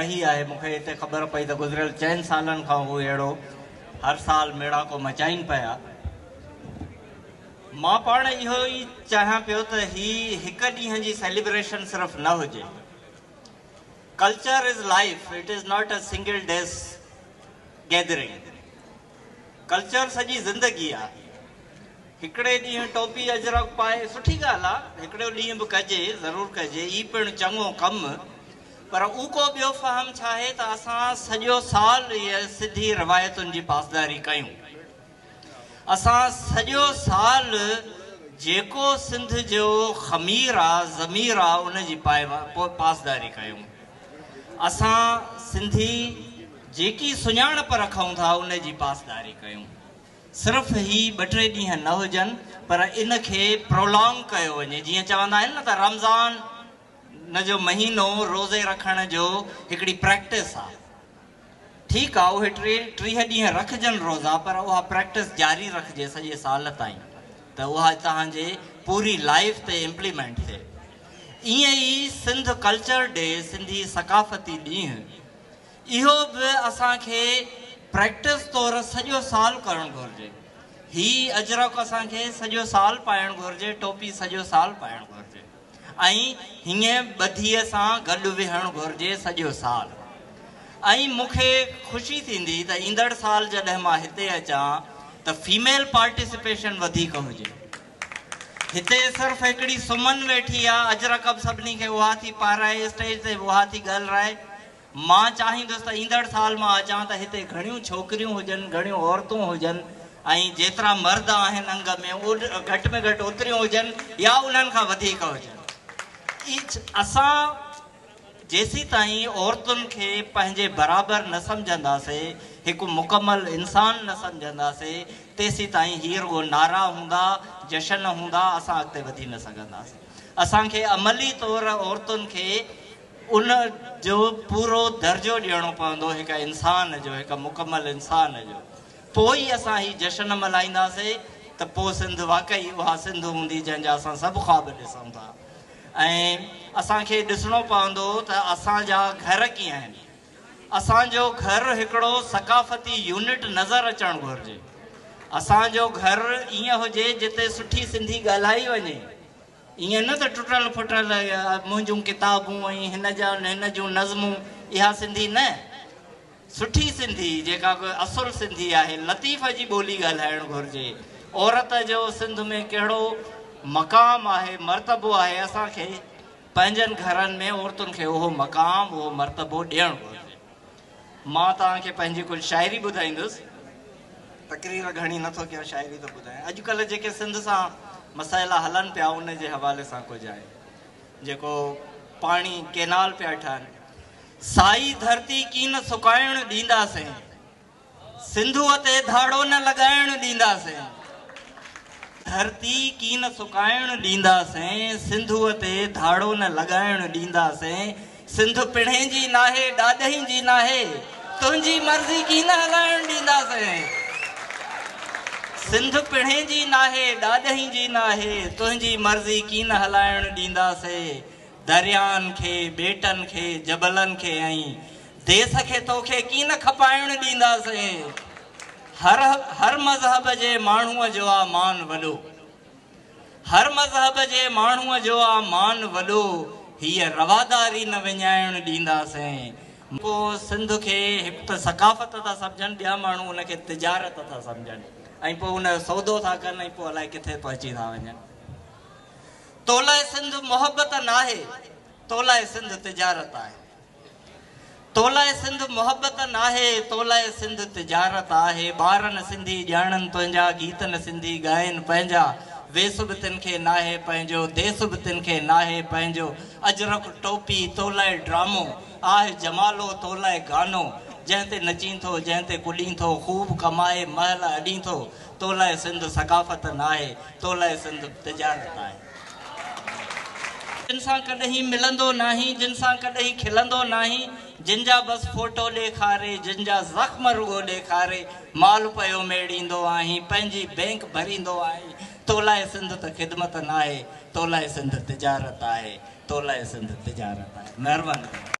رهي آهي. مون کي هتي خبر پئي ته گذريل چئن سالن کان هو اهڙو هر سال ميڙاڪو مچائين پيا. مان پاڻ اهو ئي چاهيان پيو ته هي هڪ ڏينهن جي سيليبريشن صرف نه هجي. Culture is life, it is not a single day's gathering. Culture سڄي زندگي آ. هڪڙي ڏينهن ٽوپي اجرڪ پائي سٺي ڳالهه آ، هڪڙو ڏينهن به ڪجي، ضرور ڪجي، هي پڻ چڱو ڪم، پر اوڪو ٻيو فهم ڇاهي ته اسان سڄو سال اهي سنڌي روايتن جي پاسداري ڪيون. اسان سڄو سال جيڪو سنڌ جو خمير آ، ضمير آ، ان جي پاسداري ڪيون. اسان سنڌي جيڪي سڃاڻپ رکون ٿا ان جي پاسداري ڪيون. صرف هي ٻه ٽي ڏينهن نه هجن پر ان کي پرولانگ ڪيو وڃي جيئن چوندا آهن نه ته رمضان جو مهينو روزي رکڻ جو هڪڙي پريڪٽس آ. ٺيڪ آ اهي ٽي 30 ڏينهن رکجن روزا پر اها پريڪٽس جاري رکجي سڄي سال تائين ته اها توهان جي پوري لائيف تي امپليمينٽ ٿئي. ائين ئي سنڌ ڪلچر ڊي سنڌي ثقافتي ڏينهن اهو به اسان کي پريڪٽس طور سڄو سال ڪرڻ گهرجي. هي اجرڪ اسان کي سڄو سال پائڻ گهرجي، ٽوپي سڄو سال پائڻ گهرجي ۽ هيئن ٻڌيء سان گڏ ويهڻ گهرجي سڄو سال. ۽ مون کي خوشي ٿيندي ته ايندڙ سال جڏهن مان هتي اچان ته فيميل پارٽيسپيشن وڌيڪ هجي. هتي صرف هڪڙي سمن ويٺي آ، اجرڪ به سڀني کي اها ٿي پارائي، اسٽيج تي به اها ٿي ڳالهرائي. مان چاهيندس ته ايندڙ سال مان اچان ته هتي گهڻيون ڇوڪريون هجن، گهڻيون عورتون هجن ۽ جيترا مرد آهن انگ ۾ گهٽ ۾ گهٽ اوتريون هجن يا انهن کان وڌيڪ هجن. اسان جيسيتائين عورتن کي پنهنجي برابر نه سمجهنداسي، هڪ مڪمل انسان نه سمجهنداسي، تيسيتائين هي رڳو نعرا هوندا، جشن هوندا، اسان اڳتي وڌي نه سگهنداسين. اسان کي عملي طور عورتن کي ان جو پورو درجو ڏيڻو پوندو، هڪ انسان جو، هڪ مڪمل انسان جو. پوء ئي اسان هي جشن ملهائينداسي ته پوء سنڌ واقعي اها سنڌ هوندي جنهن جا اسان سڀ خواب ڏسون ٿا. ۽ اسان کي ڏسڻو پوندو ته اسان جا گهر ڪيئن آهن. اسان جو گهر هڪڙو ثقافتي يونٽ نظر اچڻ گهرجي. اسان جو گهر ائين هجي جتي سٺي سنڌي ڳالهائي وڃي. ائين نه ته ٽٽل ڦٽل منهنجون ڪتابون ۽ هن جا هن جون نظمون اها سنڌي نه. سٺي سنڌي جيڪا اصل سنڌي آهي، لطيف جي ٻولي ڳالهائڻ گهرجي. عورت جو سنڌ ۾ ڪهڙو مقام آهي، مرتبو آهي، اسان کي پنهنجن گهرن ۾ عورتن کي اهو مقام، اهو مرتبو ڏيڻ گهرجي. مان توهان کي پنهنجي ڪجهه شاعري ٻڌائيندس. تقرير گهڻي نه ٿو ڪيان، شاعري ٿو ٻڌايان. اڄڪلهه جيڪي سنڌ سان مسئلا هلن پيا، ان جي حوالي سان ڪجهه آهي. جيڪو پاڻي ڪينال پيا ٺهن. سائي ڌرتي ڪين سڪائڻ ڏينداسين، سنڌوء تي ڌاڙو نه لڳائڻ ڏينداسين. ڌرتي ڪين سڪائڻ ڏينداسين، سنڌوء تي ڌاڙو نه لڳائڻ ڏينداسين. سنڌ پڻهين جي ناهي، ڏاڏهين جي ناهي، تنهنجي مرضي ڪين هلائڻ ڏينداسين. سنڌ پڻهين جي ناهي، ڏاڏهين جي ناهي، تنهنجي مرضي ڪين هلائڻ ڏينداسين. دريائن کي، ٻيٽن کي، جبلن کي ۽ ديس کي توکي ڪين کپائڻ ڏينداسين. هر هر مذهب جي ماڻهوء جو آ مان وڏو. هر مذهب جي ماڻهوء جو آ مان وڏو. هيء رواداري نه وڃائڻ ڏينداسين. ڪو سنڌ کي هڪ ته ثقافت ٿا سمجهن، ٻيا ماڻهو ان کي تجارت ٿا سمجهن ۽ پوء ان جو سودو ٿا ڪن ۽ پوء الائي ڪٿي پهچي ٿا وڃن. تو لاء سنڌ محبت ناهي، تو لاء سنڌ تجارت آهي. تو لاء سنڌ محبت ناهي، تو لاء سنڌ تجارت آهي. ٻار نه سنڌي ڄاڻن تنهنجا، گيت نه سنڌي ڳائن پنهنجا. ويس به تن کي ناهي پنهنجو، ديس به تن کي ناهي پنهنجو. اجرڪ ٽوپي تو لاء ڊرامو، آهه جمالو تو لاء گانو. جنهن تي نچين ٿو، جنهن تي ڪڏين ٿو، خوب ڪمائي محل اڏين ٿو. تو لاء سنڌ ثقافت ناهي، تو لاء سنڌ تجارت آهي. جن سان ڪڏهين ملندو ناهين، جن سان ڪڏهين کلندو ناهين، جن جا بس فوٽو ڏيکاري، جن جا زخم رڳو ڏيکاري، مال پيو ميڙيندو آهين، پنهنجي بينڪ ڀريندو آهين، تو لاء سنڌ ته خدمت ناهي، تو لاء سنڌ تجارت آهي، تو لاء سنڌ تجارت آهي. مهرباني.